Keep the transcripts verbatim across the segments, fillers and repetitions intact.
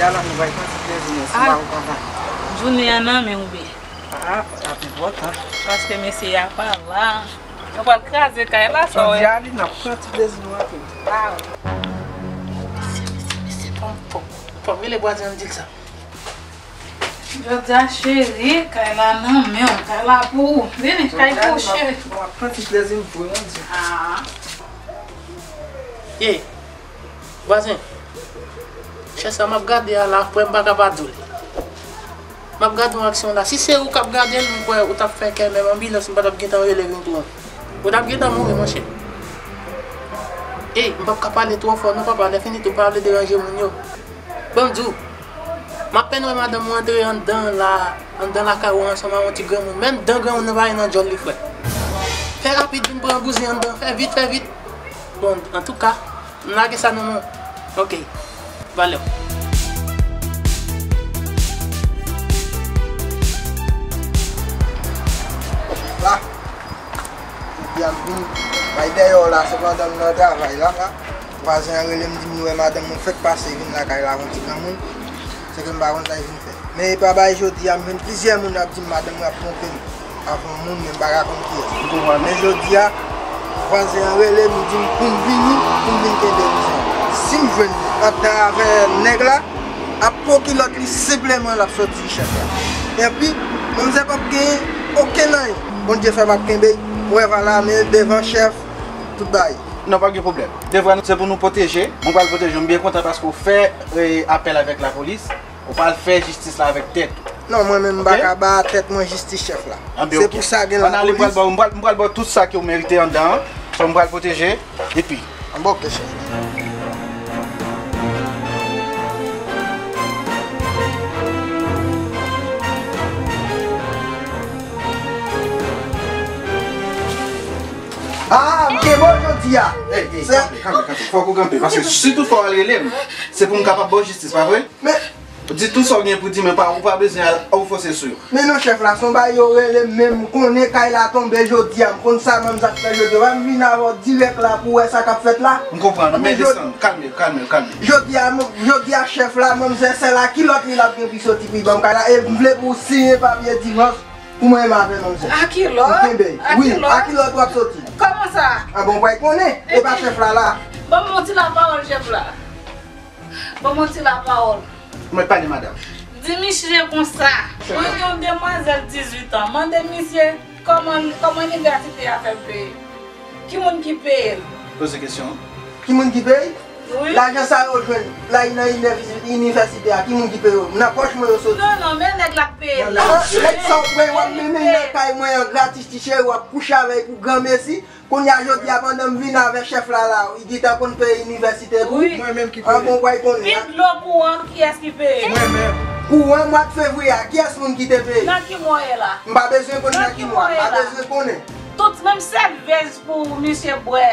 Yala, nou bay pran ti plezi nou, si pa ou kontan. Jounen an nan men w, bebe. Ah, ap enpòtan. Paske mesye a pa la. Yo pral kraze kay la, sa w wè. Jodi a li, n ap pran ti plezi nou anpil. Ah. Mesye, mesye, mesye, fò m, fò m, fò m rele vwazen an, m di l sa. Jodi a, cheri, kay la nan men w, kay la pou ou. Vini, kay pou ou, cheri. Jodi a, n ap, n ap pran ti plezi m pou ou, di. Ah. Ye. Vwazen, chè sa m ap gade a la, frè m pa ka pa di w li. M ap gade yon aksyon la. Si se ou k ap gade l, m kwè ou t ap fè kè menm anbilans, m pa t ap gentan rele vin pran w. Ou t ap gentan mouri, monchè. Ey, m p ap ka pale twò fò non, papa, lè fini tou, pa vle deranje moun yo. Ban m di w, m apèn wè madanm ou antre anndan la, anndan lakay ou ansanm a yon ti granmoun. Menm dan granmoun nan pa ye nan djòl li, frè. Fè rapid, vin pran bouzen anndan, fè vit, fè vit. Bon, antouka, m lage sa nan men w. Ok. Valè. La. Jodi a m vin bay dèyè w la, se pandan m nan travay la, la. Vwazen an rele m, di m li wè madanm mwen fèk pase vin lakay la, yon ti granmoun. Se ke m pa konn sa l vin fè. Men e pa bay jodi a, m jwenn plizyè moun ap di m madanm mwen ap twonpe m avè yon moun, men m pa ka konn kiyès. M konprann. Men jodi a, vwazen an rele m, li di m pou m vini, pou m vin kenbe bouzen an. Si m jwenn li antravè nèg la, ap po kilòt li senpleman l ap soti chèf la. Epi, manmzè p ap genyen okenn anyen. Bondye fè m ap kenbe, m wè vala men l devan chèf, tout bagay. Non, pa gen pwoblèm. Devwa nou se pou nou pwoteje. Mwen pral pwoteje w. M byen kontan paske w fè, e, apèl avèk lapolis. Ou pral fè jistis la avèk tèt ou. Non, mwen menm m pa ka ba tèt mwen jistis chèf la. Se pou sa gen lapolis. Ann ale, m pral ba w, m pral, m pral ba w tout sa ke w merite anndan an. So, m pral pwoteje. Epi. Ann ba w kèchè. Ah, m gen mo jodi a. Ey, ey, kanpe, kanpe, kanpe. Fòk ou kanpe. Paske si toutfwa w al rele m, se pou m kapab ba w jistis, pa vre? Men, di tou sa w gen pou di, men pa, ou pa bezwen al ofose sou yo. Men non, chèf la, se yon bagay yo rele m, men m konnen kay la tonbe jodi a, m konn sa manmzè ap fè jodi a. Wè, m vin avè w dirèk la pou w wè sa k ap fèt la. M konprann, men desann, kalme w, kalme w, kalme w. Jodi a, m, jodi a, chèf la, manmzè sèl a kilòt li l ap gen pou l soti pou l ban m kay la, e m vle pou w siyen papye divòs pou mwen menm avè manmzè. A kilòt? Ou kenbe? Wi, a kilòt w ap soti. Kòman sa? A bon, w pral konnen, e pa chèf la la. Ban m yon ti lapawòl, chèf la. Ban m yon ti lapawòl. Mwen pale, madanm. Di misye konsa. Mwen gen yon demwazèl dizuit an. Mande misye kòman, kòman inivèsite a fè l peye. Ki moun ki peye l? Poze kesyon an. Ki moun ki peye? Wi. Lajan sa yo jwenn la nan inivè-, inivèsite a, ki moun ki peye yo? Nan pòch mwen yo soti. Non, non, men nèg la k peye l la. Nèg sa w pran, w ap mennen nan kay mwen an gratis, ti cheri, w ap kouche avè l pou granmesi. Kounye a jodi a pandan m vin avè chèf la la, li gentan konn peye inivèsite tou. Wi. Mwen menm ki peye. An bon, w pral konnen. Pi dlo kouran, kiyès ki peye? Mwen menm. Kouran mwa fevriye a, kiyès moun ki te peye? Nan ki mwa w ye la? M pa bezwen konn nan ki mwa, m pa bezwen konnen. Tout menm sèvèz pou misye bwè,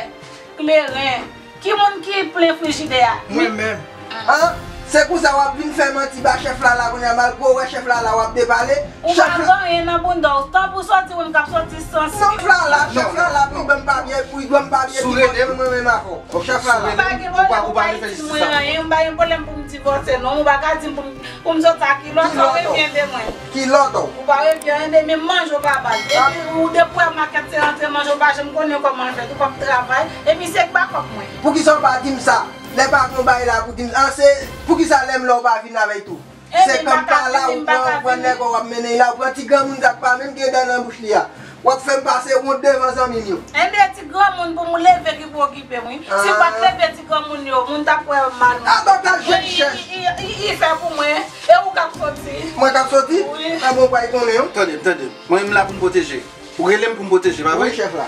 kleren. Ki moun ki plen frijidè a? Mwen menm. An? Se konsa w ap vin fè manti ba chèf la la kounye a, malgre w wè chèf la la w ap depale. Ou pa gen anyen nan bounda w. Tan pou soti, ou menm k ap soti san si. Chèf la la, chèf la la pou l ban m papye, pou l ban m papye divòs pou mwen menm avè w. Chèf la la. M pa gen pwoblèm, ou pa di mwen anyen, m pa gen pwoblèm pou m divòse non, ou pa ka di m pou m Pou m sot a kilòt, ou revyen de mwen. Kilòt ou? Ou pa revyen de men manje w pa ba l. Epi ou depi w wè makèt se rantre manje w pa janm konnen kòman l fèt, ou p ap travay. Epi se k ba kòb mwen. Poukisa w pa di m sa? Lè pa gen yon bagay la pou di m, an se, poukisa lè m la ou pa vin avè l tou? Se kanm pa la, ou pran, ou pran nèg ou w ap mennen la, ou pran ti granmoun sa k pa menm gen dan nan bouch li a. W ap fè m pase wont devan zanmi m yo. Enben, ti granmoun pou m leve ki pou okipe m, wi. Si m pa t leve ti granmoun yo, moun t ap wè m mal, wi. Aba ka jèn chèch. Wi, i, i, i, i fè pou mwen. E ou k ap soti. Mwen k ap soti? Wi. An bon, w pral konnen, wi. Tande m, tande m. Mwen menm la pou m pwoteje. Ou rele m pou m pwoteje, pa vre? Wi, chèf la.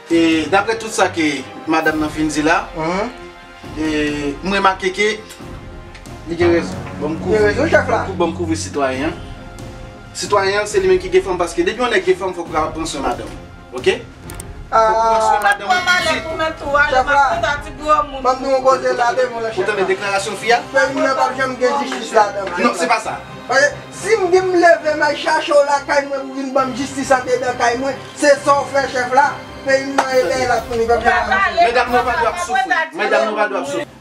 E, daprè tout sa ke madanm nan fin di la, e, m remake ke li gen rezon. Ban m kouvri, ban m kou-, ban m kouvri sitwayen an. Sitwayen an, se li menm ki gen fanm, paske depi yon nèg gen fanm, fòk ou kapab pran swen madanm ou. Oke? Fòk ou pran swen madanm ou pitit. Chèf la, ban m di yon koze la devan lè chèf la. Ou tande deklarasyon fi a? Peyi m nan p ap janm gen jistis ladan l. Non, se pa sa. Paske si m di m leve m al chache w lakay mwen pou vin ban m jistis andedan kay mwen, se sa w fè chèf la, peyi m nan e dèyè l ap tourne, pèp la. Medam nou pa dwe ap soufri. Medam nou pa dwe ap soufri.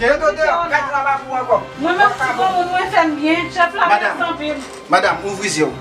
Yo, yo, yo, yo, gad travay pou ankò. Mwen menm, ti granmoun, mwen fè m byen. Chèf la, mèsi anpil. Madam, ouvri zye w.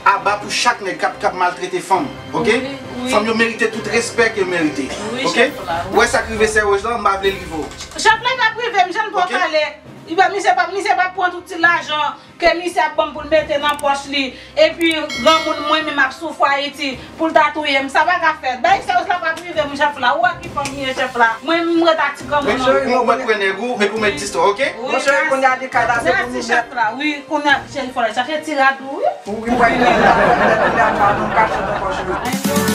Aba pou chak nèg k ap, k ap maltrete fanm, oke? Wi, wi. Fanm yo merite tout respè ke yo merite, oke? Wi, chèf la, wi. Ou wè sa k rive sè Wòj lan, m pa vle l rive w. Chèf la, t ap rive m, jan l twò pale. Li pa, misye pa, misye pa pran tout ti lajan ke misye ap ban m pou l mete nan pòch li. Epi, granmoun mwen menm ap soufri Ayiti pou l ta touye m. Sa pa ka fèt. Bagay sèyòz la p ap rive m, chèf la. Ou wè ki fanm li ye, chèf la. Mwen, m ret ak ti granmoun nan. Ou mèt pran nèg ou, epi ou mèt distwa, oke? Wi, mèsi, chèf la. Wi, kounye a, chèf la, chache ti rad ou, wi. Ou gen pwen ki la, kounye a, pa nou kache nan pòch li.